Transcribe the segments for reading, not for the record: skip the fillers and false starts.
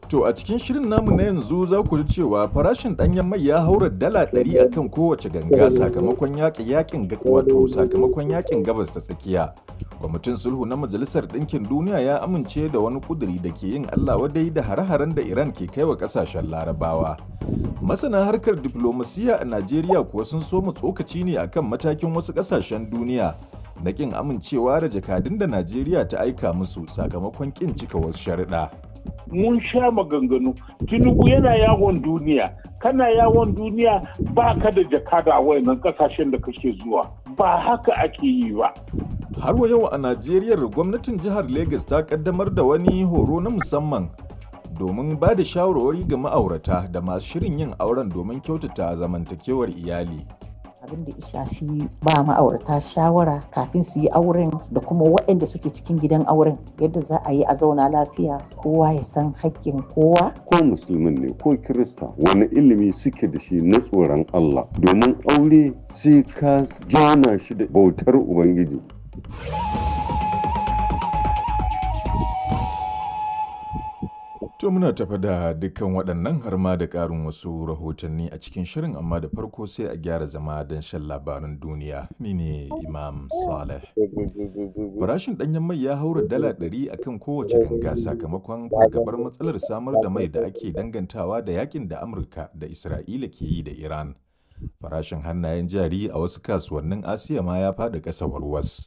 To a cikin shirin namu na yanzu za ku ji cewa farashin ɗanyen mai ya haura dala 100 a kan kowace ganga sakamakon yaƙi yaƙin wato sakamakon yaƙin Gabas ta Tsakiya. Kwamitin sulhu na Majalisar Ɗinkin Duniya ya amince da wani ƙuduri da ke yin Allah wadai da hare-haren da Iran ke kaiwa ƙasashen Larabawa. Masana harkar diflomasiyya a Najeriya kuwa sun soma tsokaci ne akan matakin wasu ƙasashen duniya na ƙin amincewa da jakadun da Najeriya ta aika musu sakamakon ƙin cika wasu sharuɗa. Mun sha maganganu, Tinubu yana yawon duniya, kana yawon duniya ba ka da jakada a wayannan kasashen da kake zuwa, ba haka ake yi ba. Har wa yau a Najeriya, gwamnatin jihar Legas ta kaddamar da wani horo na musamman domin ba da shawarwari ga ma'aurata da masu shirin yin auren domin kyautata zamantakewar iyali. Abin da shafi ba ma'aurata shawara kafin su yi auren da kuma waɗanda suke cikin gidan auren, yadda za a yi a zauna lafiya, kowa ya san haƙƙin kowa. Ko musulmin ne ko Kirista, wani ilimi suke da shi na tsoron Allah, domin aure sai ka jona shi da bautar Ubangiji. To muna tafa da dukkan waɗannan har ma da ƙarin wasu rahotanni a cikin shirin, amma da farko sai a gyara zama don shan labaran duniya. Ni ne Imam Saleh. Farashin ɗanyen mai ya haura dala 100 a kan kowace ganga sakamakon fargabar matsalar samar da mai da ake dangantawa da yakin da Amurka da Isra'ila ke yi da Iran. Farashin hannayen jari a wasu kasuwannin Asiya ma ya faɗi ƙasa warwas.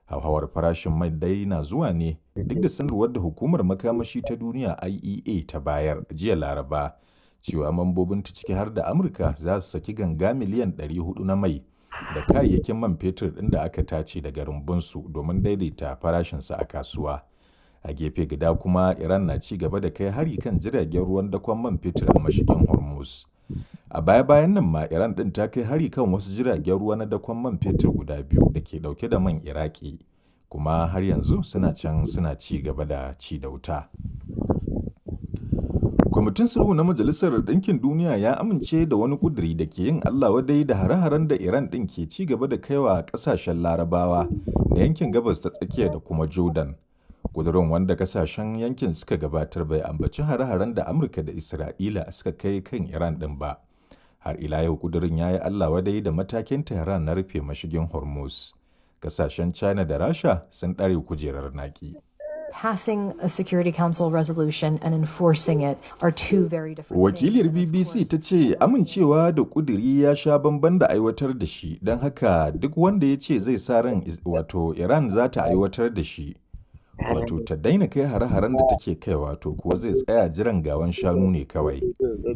Hauhawar farashin mai dai na zuwa ne duk da sanarwar da Hukumar Makamashi ta Duniya IEA ta bayar jiya Laraba cewa mambobinta, ciki har da Amurka, za su saki ganga miliyan 400 na mai da kayayyakin man fetur ɗin da aka tace daga rumbunsu domin daidaita farashinsa a kasuwa. A gefe guda kuma, Iran na ci gaba da kai hari kan jiragen ruwan dakon man fetur a mashigin Hormuz. A baya-bayan nan ma Iran ɗin ta kai hari kan wasu jiragen ruwa na dakon man fetur guda biyu da ke ɗauke da man Iraki, kuma har yanzu suna can suna ci gaba da ci da wuta. Kwamitin Sulhu na Majalisar Ɗinkin Duniya ya amince da wani ƙuduri da ke yin Allah wadai da hare-haren da Iran ɗin ke ci gaba da kaiwa ƙasashen Larabawa na yankin Gabas ta Tsakiya da kuma Jordan. Ƙudurin, wanda ƙasashen yankin suka gabatar, bai ambaci hare-haren da Amurka da Isra'ila suka kai kan Iran ɗin ba. Har ila yau, ƙudurin ya yi Allah wadai da matakin Tehran na rufe mashigin Hormuz. Ƙasashen China da Rasha sun ɗare kujerar naƙi. Passing a Security Council resolution and enforcing it are two very different Wakiliyar things. And of BBC course, ta ce amincewa da ƙuduri ya sha bamban da aiwatar da shi, don haka duk wanda ya ce zai sa ran wato Iran za ta aiwatar da shi, wato ta daina kai hare-haren da take kaiwa, to kuwa zai tsaya jiran gawan shanu ne kawai.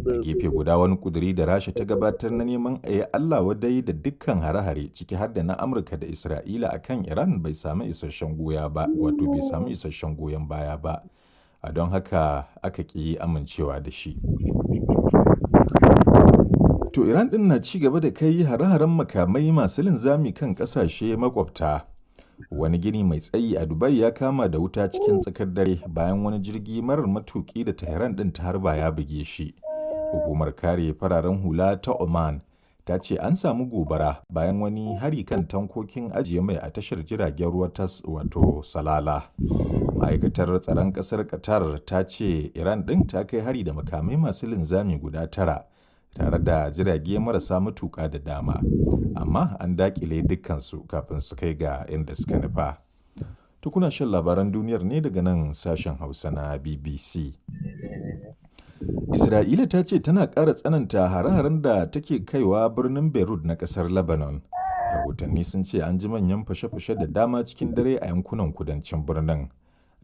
A gefe guda, wani ƙuduri da Rasha ta gabatar na neman a yi Allah wadai da dukkan hare-hare, ciki har da na Amurka da Isra'ila a kan Iran, bai sami isasshen goya ba, wato bai sami isasshen goyon baya ba. A don haka aka ƙi amincewa da shi. To Iran ɗin na ci gaba da kai hare-haren makamai masu linzami kan ƙasashe makwabta. Wani gini mai tsayi a Dubai ya kama da wuta cikin tsakar dare bayan wani jirgi marar matuƙi da Tehran ɗin ta harba ya buge shi. Hukumar kare fararen hula ta Oman ta ce an samu gobara bayan wani hari kan tankokin ajiye mai a tashar jiragen ruwa ta wato Salala. Ma'aikatar tsaron ƙasar Qatar ta ce Iran ɗin ta kai hari da makamai masu linzami guda tara tare da jirage marasa matuƙa da dama, amma an daƙile dukkansu kafin su kai ga inda suka nufa. To kuna shan labaran duniyar ne daga nan sashen Hausa na BBC. Isra'ila ta ce tana ƙara tsananta hare-haren da take kaiwa birnin Beirut na ƙasar Lebanon. Rahotanni sun ce an ji manyan fashe-fashe da dama cikin dare a yankunan kudancin birnin.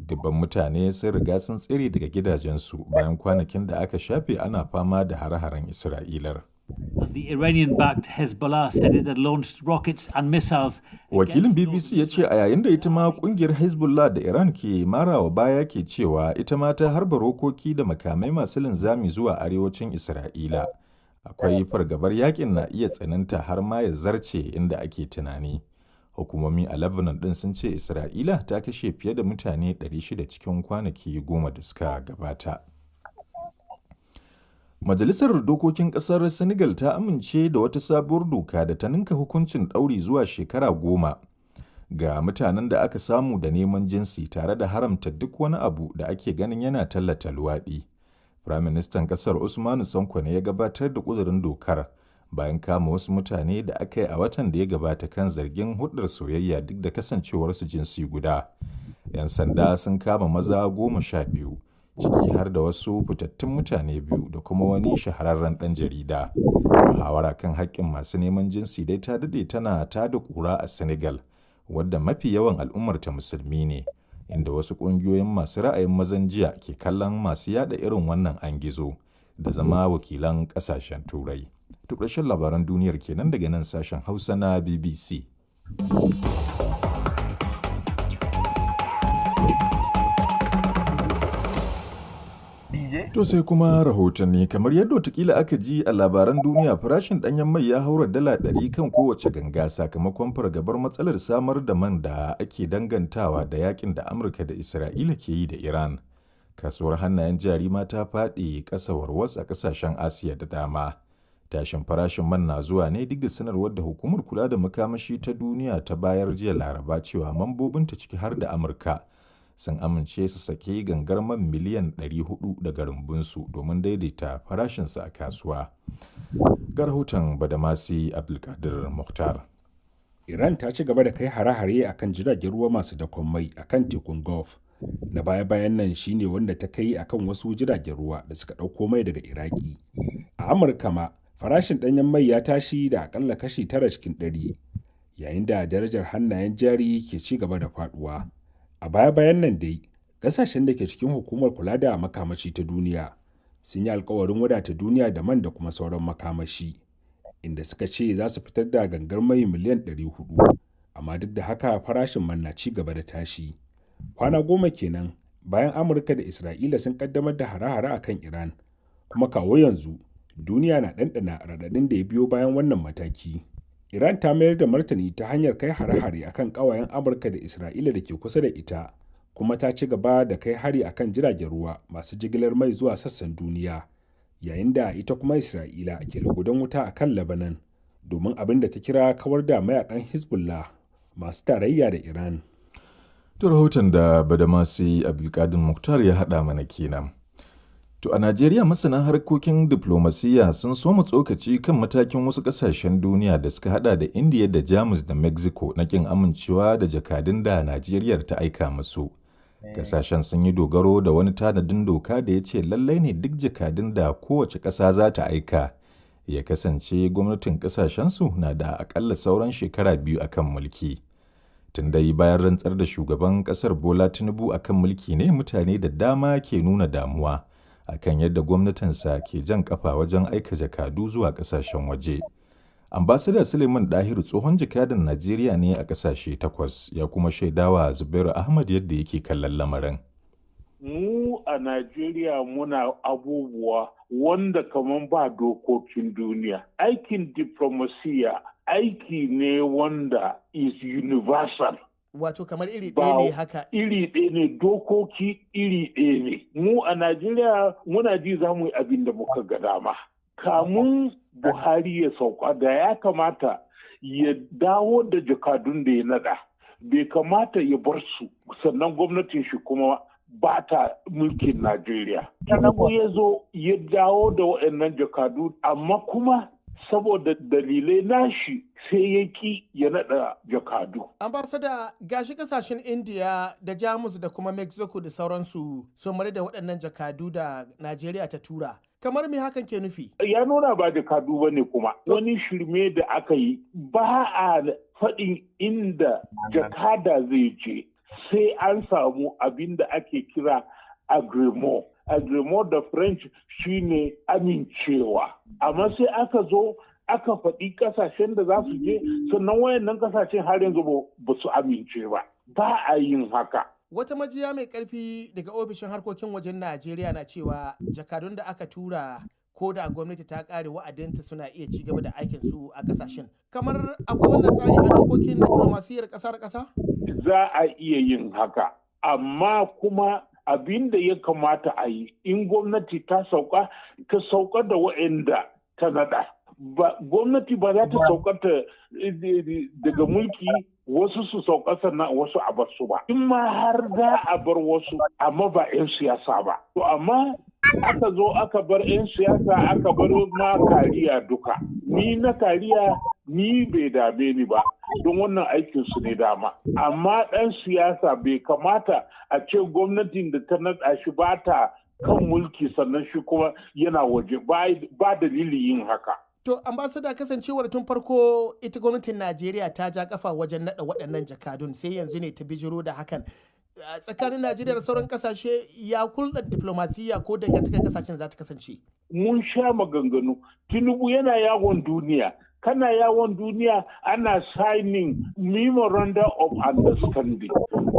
Dubban mutane sun riga sun tsere daga gidajensu bayan kwanakin da aka shafe ana fama da hare-haren Isra'ilar. As the Iranian-backed Hezbollah said it had launched rockets and missiles Wakilin against BBC ya ce a yayin da ita ma kungiyar Hezbollah da Iran ke marawa baya ke cewa ita ma ta harba rokoki da makamai masu linzami zuwa arewacin Isra'ila, akwai fargabar yakin na iya tsananta har ma ya zarce inda ake tunani. Hukumomi a Lebanon din sun ce Isra'ila ta kashe fiye da mutane 600 cikin kwanaki 10 da suka gabata. Majalisar Dokokin Ƙasar Senegal ta amince da wata sabuwar doka da ta ninka hukuncin ɗauri zuwa shekara 10 ga mutanen da aka samu da neman jinsi tare da haramta duk wani abu da ake ganin yana tallata luwaɗi. Firaministan ƙasar Ousmane Sonko ne ya gabatar da ƙudurin dokar bayan kama wasu mutane da aka yi a watan da ya gabata kan zargin hulɗar soyayya duk da kasancewarsu jinsi guda. 'Yan sanda sun kama maza 12, ciki har da wasu fitattun mutane biyu da kuma wani shahararren ɗan jarida. Muhawara kan haƙƙin masu neman jinsi dai ta daɗe tana tada ƙura a Senegal, wadda mafi yawan al'ummarta musulmi ne, inda wasu ƙungiyoyin masu ra'ayin mazan jiya ke kallon masu yaɗa irin wannan angizo da zama wakilan ƙasashen Turai. To ƙarshen labaran duniyar kenan daga nan sashen Hausa na BBC. To sai kuma rahotanni kamar yadda watakila aka ji a labaran duniya, farashin ɗanyen mai ya haura dala 100 kan kowace ganga sakamakon fargabar matsalar samar da man da ake dangantawa da yakin da Amurka da Isra'ila ke yi da Iran. Kasuwar hannayen jari ma ta faɗi ƙasa warwas a ƙasashen Asiya da dama. Tashin farashin man na zuwa ne duk da sanarwar da hukumar kula da makamashi ta duniya ta bayar jiya Laraba cewa mambobinta, ciki har da Amurka, sun amince su saki gangar man miliyan 400 daga rumbunsu domin daidaita farashinsa a kasuwa. Ga rahoton Badamasi Abdulkadir Mukhtar. Iran ta ci gaba da kai hare-hare a kan jiragen ruwa masu dakon mai a kan tekun Gulf. Na baya-bayan nan shine wanda ta kai a kan wasu jiragen ruwa da suka ɗauko mai daga Iraki. A Amurka ma, farashin ɗanyen mai ya tashi da akalla kashi 9 cikin 100, yayin da darajar hannayen jari ke ci gaba da faduwa. A baya-bayan nan dai, ƙasashen da ke cikin hukumar kula da makamashi ta duniya sun yi alkawarin wadata duniya da man da kuma sauran makamashi, inda suka ce za su fitar da gangar mai miliyan 400, amma duk da haka farashin man na ci gaba da tashi. Kwana 10 kenan bayan Amurka da Isra'ila sun kaddamar da hare-hare akan Iran, kuma kawo yanzu duniya na ɗanɗana raɗaɗin da ya biyo bayan wannan mataki. Iran ta mayar da martani ta hanyar kai hare-hare akan ƙawayen Amurka da Isra'ila da ke kusa da ita, kuma ta ci gaba da kai hari akan jiragen ruwa masu jigilar mai zuwa sassan duniya, yayin da ita kuma Isra'ila ke lugudan wuta akan Lebanon domin abin da ta kira kawar da mayakan Hezbollah masu tarayya da Iran. To rahoton da Badamasi Abdulkadir Mukhtar ya haɗa mana kenan. To a Najeriya, masana harkokin diflomasiyya sun soma tsokaci kan matakin wasu ƙasashen duniya da suka hada da Indiya da Jamus da Mexico na ƙin amincewa da jakadun da Najeriya ta aika musu. Ƙasashen sun yi dogaro da wani tanadin doka da ya ce lallai ne duk jakadun da kowace ƙasa za ta aika ya kasance gwamnatin ƙasashensu na da aƙalla sauran shekara 2 akan mulki. Tun dai bayan rantsar da shugaban ƙasar Bola Tinubu akan mulki ne mutane da dama ke nuna damuwa akan yadda gwamnatinsa ke jan kafa wajen aika jakadu zuwa kasashen waje. Ambasada Suleiman Dahiru tsohon jakadan Najeriya ne a kasashe takwas, ya kuma shaidawa Zubairu Ahmad yadda yake kallon lamarin. Mu a Najeriya muna abubuwa wanda kaman ba dokokin duniya. Aikin diplomasiya aiki ne wanda is universal. Wato kamar iri ɗaya ne haka. Iri ɗaya ne, dokoki iri ɗaya ne. Mu a Najeriya muna ji za mu yi abin da muka ga dama. Kamun Buhari ya sauka da ya kamata ya dawo da jakadun da ya naɗa. Bai kamata ya bar su sannan gwamnatin shi kuma ba ta mulkin Najeriya. Tinubu ya zo ya dawo da waɗannan jakadu, amma kuma saboda dalilai nashi sai ya ki ya naɗa jakadu. Ambasada, gashi kasashen India da Jamus da kuma Mexico da sauransu sun mara da waɗannan jakadu da Najeriya ta tura. Kamar me hakan ke nufi? Ya nuna ba jakadu ba ne kuma. Wani shirme da aka yi, ba a faɗin inda jakada zai je sai an samu abin da ake kira agremo. Agremo da French shine amincewa. Amma sai aka zo aka faɗi ƙasashen da za su je, sannan wayannan ƙasashen har yanzu ba su amince ba. Ba a yin haka. Wata majiya mai ƙarfi daga ofishin harkokin wajen Najeriya na cewa jakadun da aka tura, ko da gwamnati ta ƙare wa'adinta, suna iya ci gaba da aikin su a ƙasashen. Kamar akwai wannan tsari a dokokin diplomasiyyar ƙasa da ƙasa? Za a iya yin haka, amma kuma abin da ya kamata a yi, in gwamnati ta sauka, ta sauka da wa'anda ta nada. Ba gwamnati ba za ta sauka ta daga mulki. Wasu su sauka sannan wasu a bar su ba. In ma har za a bar wasu amma ba 'yan siyasa ba. To amma aka zo aka bar 'yan siyasa aka bar ma kariya duka. Ni na kariya ni bai dame ni ba don wannan aikin su ne dama. Amma ɗan siyasa bai kamata a ce gwamnatin da ta naɗa shi ba ta kan mulki sannan shi kuma yana waje ba dalilin yin haka. To, ambasada kasancewar tun farko ita gwamnatin Najeriya ta ja kafa wajen naɗa waɗannan jakadun sai yanzu ne ta bijiro da hakan. Tsakanin Najeriya da sauran kasashe ya hulɗar diplomasiyya ko dangantakar kasashen za ta kasance. Mun sha maganganu, Tinubu yana yawon duniya, kana yawon duniya ana signing memorandum of understanding.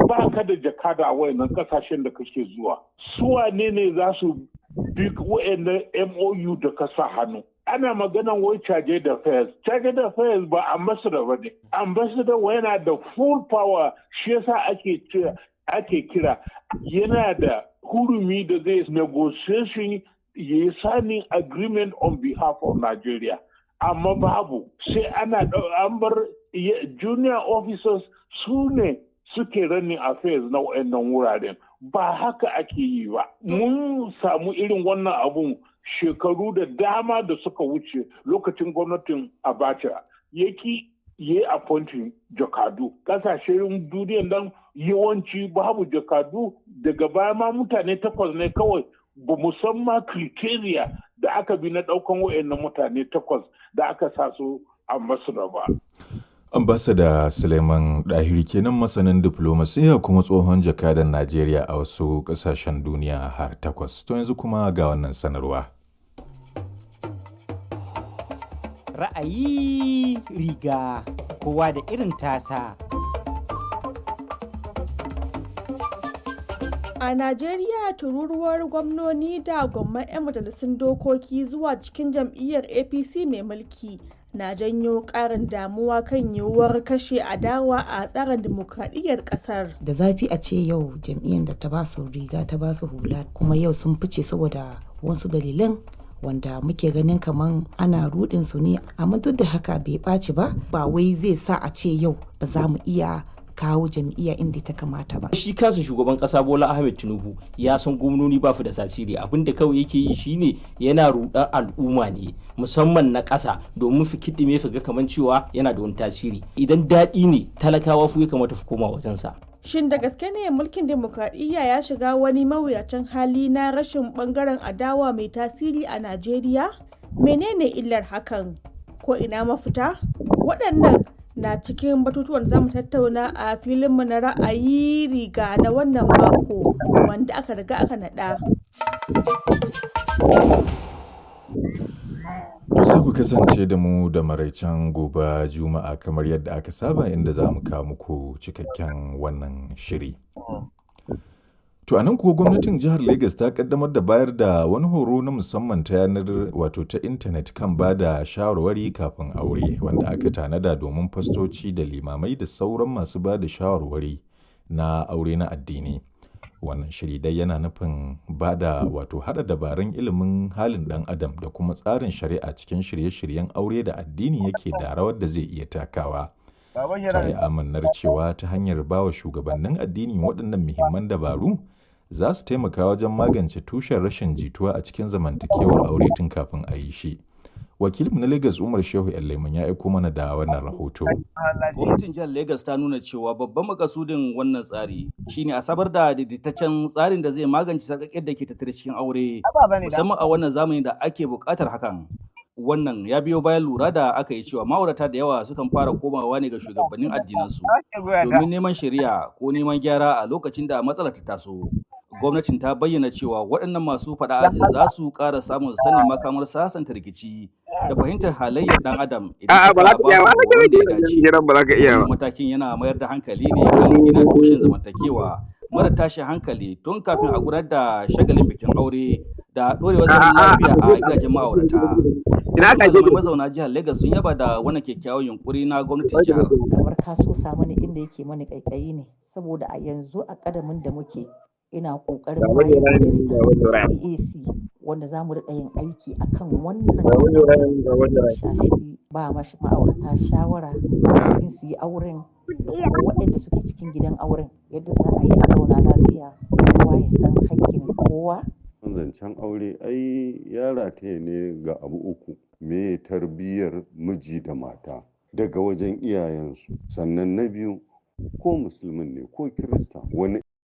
Ba ka da jakada a wayannan kasashen da kake zuwa. Su wane ne za su bi wayannan MOU da ka sa hannu? Ana maganan wai charge affairs. Charge affairs ba ambassador ba ne. Ambassador yana da full power shi yasa ake ake kira yana da hurumi da zai negotiation ya yi signing agreement on behalf of Nigeria. Amma babu sai ana an bar junior officers su ne suke running affairs na wayannan wuraren. Ba haka ake yi ba. Mun samu irin wannan abun shekaru da dama da suka wuce lokacin gwamnatin Abacha yaki ya yi appointing jakadu. Kasashen duniyan nan yawanci babu jakadu daga baya ma mutane takwas ne kawai ba musamman criteria da aka bi na daukan wayannan mutane takwas da aka sa su ambassador ba. Ambasada Suleiman Ɗahiri kenan masanin diflomasiyya kuma tsohon jakadan Najeriya a wasu ƙasashen duniya har takwas. To yanzu kuma ga wannan sanarwa. Ra'ayi riga kowa da irin tasa. A Najeriya tururuwar gwamnoni da gwamman 'yan majalisun dokoki zuwa cikin jam'iyyar APC mai mulki na janyo ƙarin damuwa kan yiwuwar kashe adawa a tsarin dimokradiyyar ƙasar. Da zafi a ce yau jam'iyyar da ta ba su riga ta ba su hula kuma yau sun fice saboda wasu dalilan wanda muke ganin kaman ana rudin su ne amma duk da haka bai ɓaci ba ba wai zai sa a ce yau ba za mu iya kawo jam'iyya inda ta kamata ba. Shi kansa shugaban kasa Bola Ahmed Tinubu ya san gwamnoni ba su da tasiri abin da kawai yake yi shine yana rudar al'umma ne musamman na ƙasa domin su kiɗime su ga kaman cewa yana da wani tasiri idan daɗi ne talakawa su ya kamata su koma wajensa. Shin da gaske ne mulkin demokradiyya ya shiga wani mawuyacin hali na rashin bangaren adawa mai tasiri a Najeriya? Menene illar hakan? Ko ina mafita? Waɗannan na cikin batutuwan zamu tattauna a filinmu na ra'ayi riga na wannan mako wanda aka riga aka naɗa. To sai ku kasance da mu da maraicen gobe Juma'a kamar yadda aka saba inda za mu kawo muku cikakken wannan shiri. To a nan kuwa gwamnatin jihar Legas ta kaddamar da bayar da wani horo na musamman ta yanar wato ta intanet kan ba da shawarwari kafin aure wanda aka tanada domin fastoci da limamai da sauran masu ba da shawarwari na aure na addini. Wannan shiri dai yana nufin ba da wato haɗa dabarun ilimin halin ɗan adam da kuma tsarin shari'a cikin shirye-shiryen aure da addini yake da rawar da zai iya takawa. Ta yi amannar cewa ta hanyar ba wa shugabannin addini waɗannan muhimman dabaru za su taimaka wajen magance tushen rashin jituwa a cikin zamantakewar aure tun kafin a yi shi. Wakilinmu na Lagos Umar Shehu Leman ya aiko mana da wannan rahoto. Gwamnatin jihar Lagos ta nuna cewa babban makasudin wannan tsari shine a sabar da daidaitaccen tsarin da zai magance sarƙaƙƙiyar da ke tattare cikin aure musamman a wannan zamani da ake buƙatar hakan. Wannan ya biyo bayan lura da aka yi cewa ma'aurata da yawa sukan fara komawa ne ga shugabannin addinansu domin neman shari'a ko neman gyara a lokacin da matsalar ta taso. Gwamnatin ta bayyana cewa waɗannan masu faɗa aji za su ƙara samun sanin makamar sasanta rikici da fahimtar halayyar ɗan adam idan aka ba su horon da ya dace. Matakin yana mayar da hankali ne kan gina tushen zamantakewa mara tashin hankali tun kafin a gudanar da shagalin bikin aure da ɗorewar zaman lafiya a gidajen ma'aurata. Malamai mazauna jihar Legas sun yaba da wannan kyakkyawan yunkuri na gwamnatin jihar. Kamar ka so sa mani inda yake mani ƙaiƙayi ne saboda a yanzu a ƙadamin da muke ina ƙoƙarin ma yin rajista CAC wanda za mu riƙa yin aiki akan wannan shafi ba mashi ma'aurata shawara kafin su yi auren Da kuma waɗanda suke cikin gidan auren, yadda za a yi a zauna lafiya, kowa ya san haƙƙin kowa. Zancen aure ai ya rataye ne ga abu uku: me tarbiyyar miji da mata daga wajen iyayensu, sannan na biyu, ko musulmin ne ko kirista, wani